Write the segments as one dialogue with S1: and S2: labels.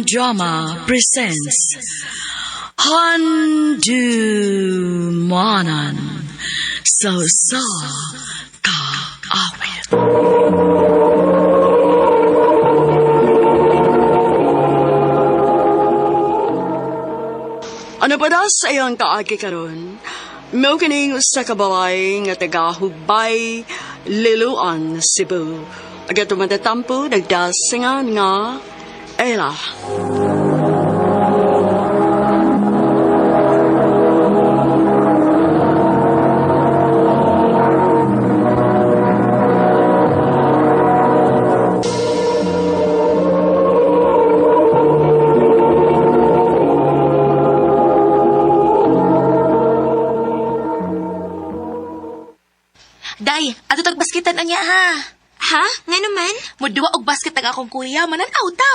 S1: Drama presents Handumanan sa Usa Ka Awit. Ano pa daw sa iyang kaagi karon? Mao kining usa ka babae nga taga Hubay, Liloan, Cebu. Aga tumatatampo nagdasingan nga Ella.
S2: Day, ato tag basketan anya ha.
S3: Ha? Nga naman?
S2: Muduwa og basket ang akong kuya, mananaw ta.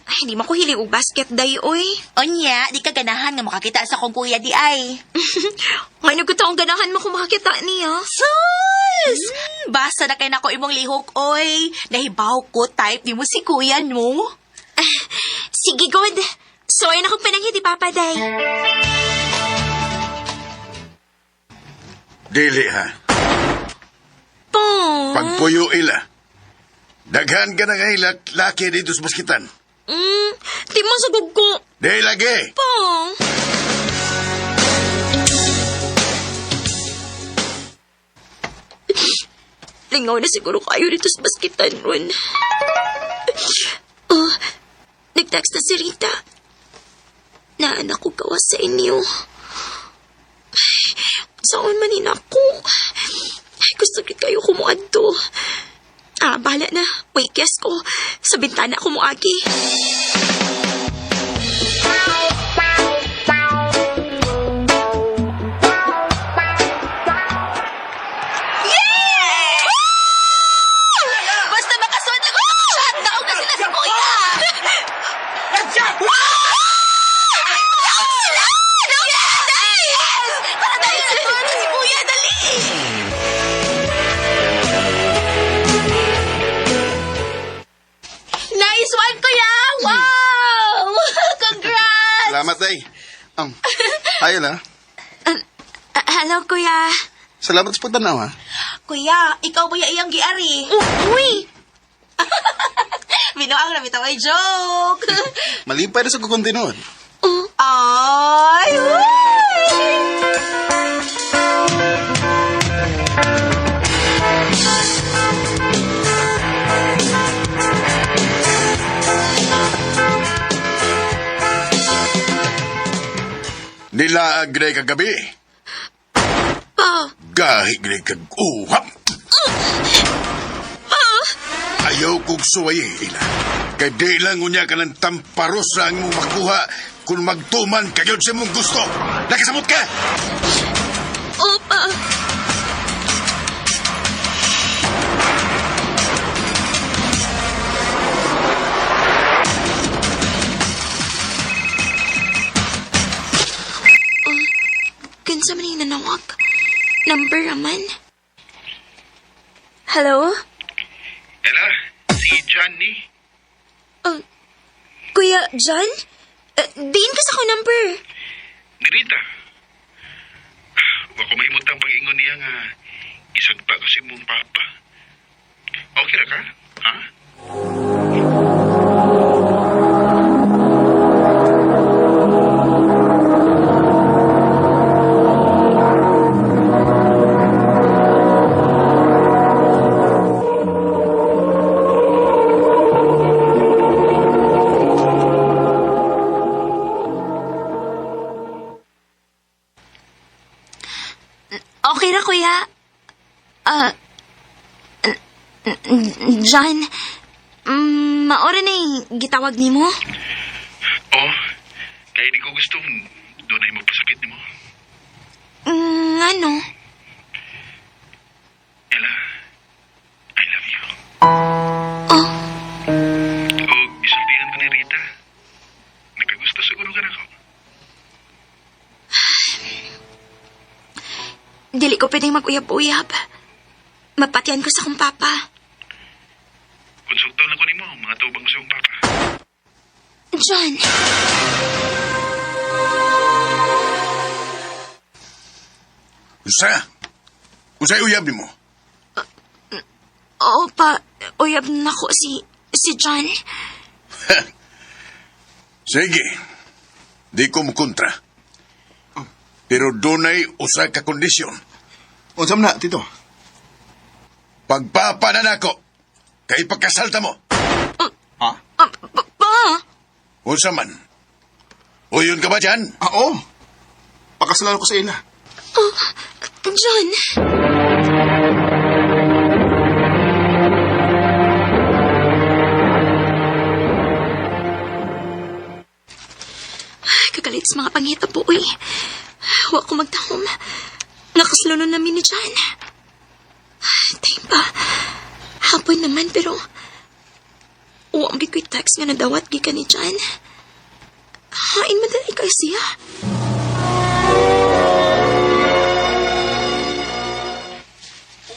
S3: Ay, hindi mo ko hilig og basket, day, oy.
S2: Onya, di ka ganahan nga makakita sa akong kuya di ay.
S3: Ngano ko taong ganahan mo kung makakita niya?
S2: Sus! Basta na kay nako imong lihok, oy. Nahibaw ko type ni mo si kuya no.
S3: Sige, God. Sorry na kong pananghit, di Papa, day.
S4: Dili ha.
S3: Po.
S4: Pagpuyo ila. Daghan ka na nga ila, laki dito sa baskitan.
S3: Di mo sagog ko.
S4: Di lagi.
S3: Po. Lingaw na siguro kayo dito sa baskitan ron. Oh, nag-text na si Rita. Naanak ko gawa sa inyo. Saan man ako? Ay, gusto gid kayo kumuadto. Ah, bahala na. Wait, guess ko. Sa bintana ako muagi.
S2: Basta makasuot lang ako shot, daog na sila si kuya. Daog sila! Daog sila! Yes! Para tayo sa si kuya, dali! Nice one, kuya! Wow! Congrats!
S5: Salamat, day. Ayun ah.
S3: Ah, hello, kuya.
S5: Salamat sa pagtanaw, ha.
S2: Kuya, ikaw ba yung iyang giari?
S3: Uy!
S2: Binuang na bitaw ay joke!
S5: Malipay na sa kukuntinuan.
S3: Oh,
S2: Ay! Uy!
S4: Nilaag na kagabi.
S3: pa.
S4: Gahi na kag uhap. Ayaw kong suwayin ila. Kay di lang unya ka ng tamparos na ang mong makuha kung magtuman kayo sa mong gusto. Nakasamot ka!
S3: Opa. Oh, kinsa man yung nanawag? Number raman? Hello?
S6: Ella, si Johnny.
S3: Oh, Kuya John? Diin ka sa ko number.
S6: Ni Rita. Wa ko mahimutang pag-ingon niya nga isagpa ko si mong papa. Okay ra ka? Ha?
S3: Okay ra, kuya. Ah, John, maora na yung gitawag nimo?
S6: Oh, kaya di ko gusto doon ay magpasakit nimo.
S3: Ano?
S6: Ella, I love you.
S3: Oh,
S6: O isultihan ko ni Rita. Nakagusto siguro ka na ko.
S3: dili ko pwedeng mag-uyab-uyab. Mapatyan ko sa kong papa.
S6: Konsulto na ko nimo, mga tubang ko sa iyong papa.
S3: John.
S4: Unsa? Unsay uyab nimo?
S3: Oo pa, uyab nako si John.
S4: Sige. Di ko mukontra. Pero dunay usa ka kondisyon.
S5: Unsa man na, tito?
S4: Pagpapa na nako, kay pagkasalta mo.
S5: Ha?
S3: Ah, pa?
S4: Unsa man? Uyon ka ba dyan?
S5: Ah, oo. Pakasalan ko sa ila.
S3: Oh, John. Kagalit sa mga panghitabo, uy. Wa ko magtahom. Nakasluno namin ni John. Time pa. Hapon naman, pero wa man ko'y text nga nadawat gikan ni John. Hain madali kay siya.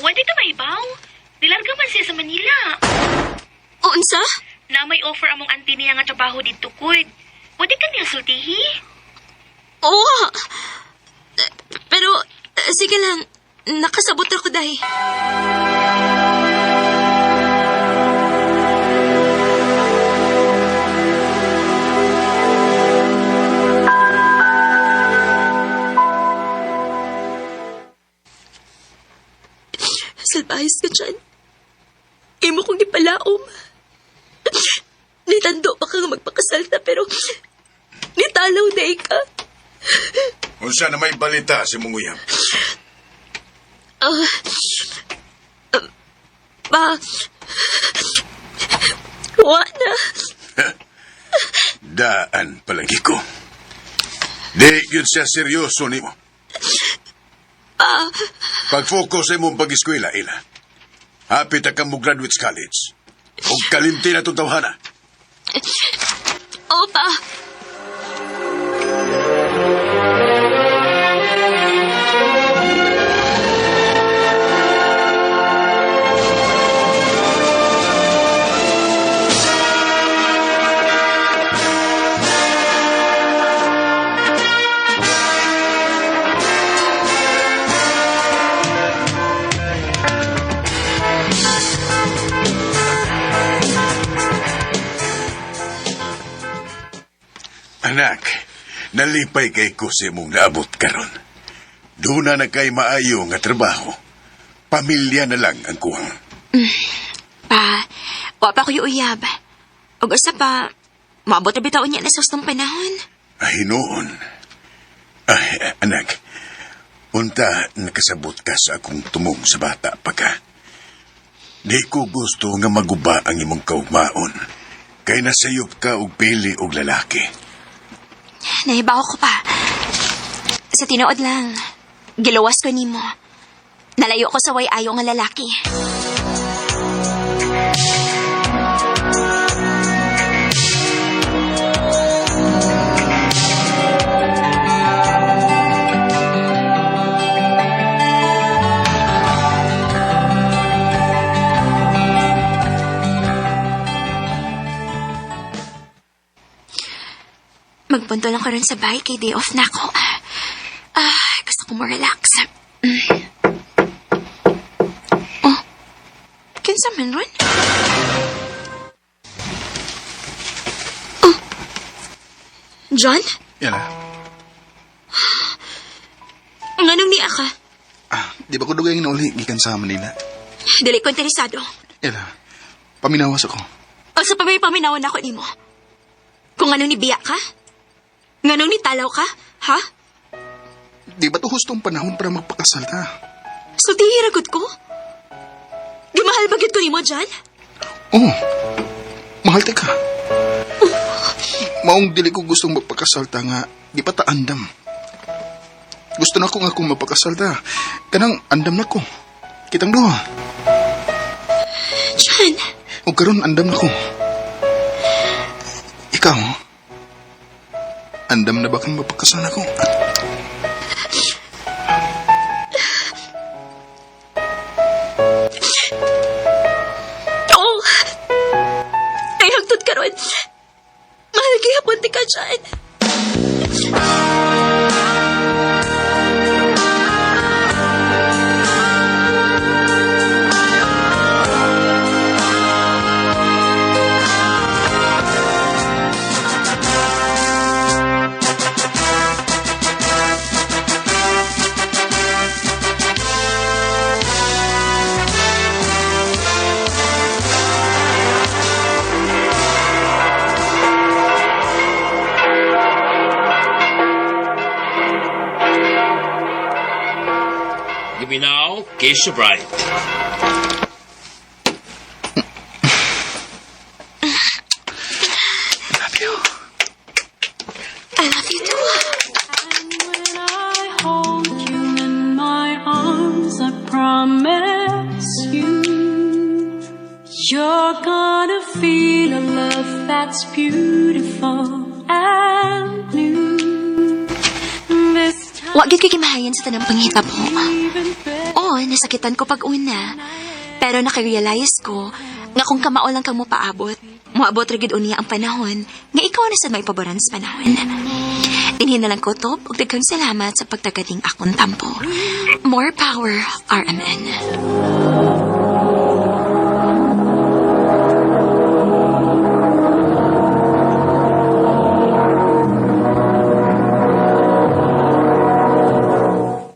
S7: Wala ka maibaw? Nilarga man siya sa Manila.
S3: Unsa?
S7: Na may offer among auntie niya nga trabaho dito, kuy. Pwede ka niya sultihi?
S3: Oo. Pero, sige lang. Nakasabot ako, day. Salbahis ka dyan. Imo kong gipalaom. Nitando pa ka nga magpakasal ta, pero nitalaw na ka.
S4: Unsa na may balita si mong uyab?
S3: Pa, wa na.
S4: Daan palagi ko. Di yun siya seryoso nimo.
S3: Pa,
S4: Pag-focus sa imong pag-eskwela, Ila. Hapit ka mo graduate sa college. O kalimti na itong tawhana.
S3: oo pa.
S4: Anak, nalipay kay ko sa imong naabot karon. Doon na kay maayo nga trabaho. Pamilya na lang ang kuwang.
S3: Pa, wa pa ko'y uyab. Ug usa pa, maabot na bitaw niya na sa ustong panahon.
S4: Ay, noon. Ay, anak, unta nakasabot ka sa akong tumong sa bata pa ka. Di ko gusto nga maguba ang imong kaugmaon. Kay nasayop ka og pili og lalaki.
S3: Nahibaw ko pa. Sa tinuod lang, giluwas ko nimo. Nalayo ko sa way ayo nga lalaki. Magpunto lang ko ron sa bahay kay day off na ako. Ah, gusto ko mo-relax. Oh, kinsa man ron? Oh, John?
S5: Yan ah.
S3: Nganong niya ka?
S5: Ah, di ba ko dugay nga nauli gikan sa Manila?
S3: Dili ko interesado.
S5: Yan ah. Paminawas ako.
S3: O sa pamay paminawan ako nimo. Kung anong nibiya ka? Nganong nitalaw ka? Ha?
S5: Di ba to hustong panahon para magpakasal ta?
S3: So tihiragot ko? Di mahal ba gyud ko nimo, John?
S5: Oo. Mahal ta ka. Maong dili ko gustong magpakasal ta nga di pa ta andam. Gusto na ko nga kung mapakasal ta. Kanang andam na ko. Kitang duha.
S3: John,
S5: O karon andam na ko. Ikaw, andam na ba kang mapakasal ako?
S3: Oo. Ay, hangtod karon. Mahal Sulti ka dyan.
S8: You may now kiss your bride.
S5: Love you.
S3: I love you too.
S9: When I hold you in my arms, I promise you, you're gonna feel a love that's beautiful and new. This time,
S3: Wa gyud kay gimahayan sa tanang panghitabo.
S9: even better.
S3: Oo, nasakitan ko pag una. Pero nakarealize ko nga kung kamao lang kang mopaabot, moabot ra gyud unya ang panahon nga ikaw na sad maipaboran sa panahon. Dinhi na lang ko top ug daghang salamat sa pagtagating akong tampo. More power, RMN.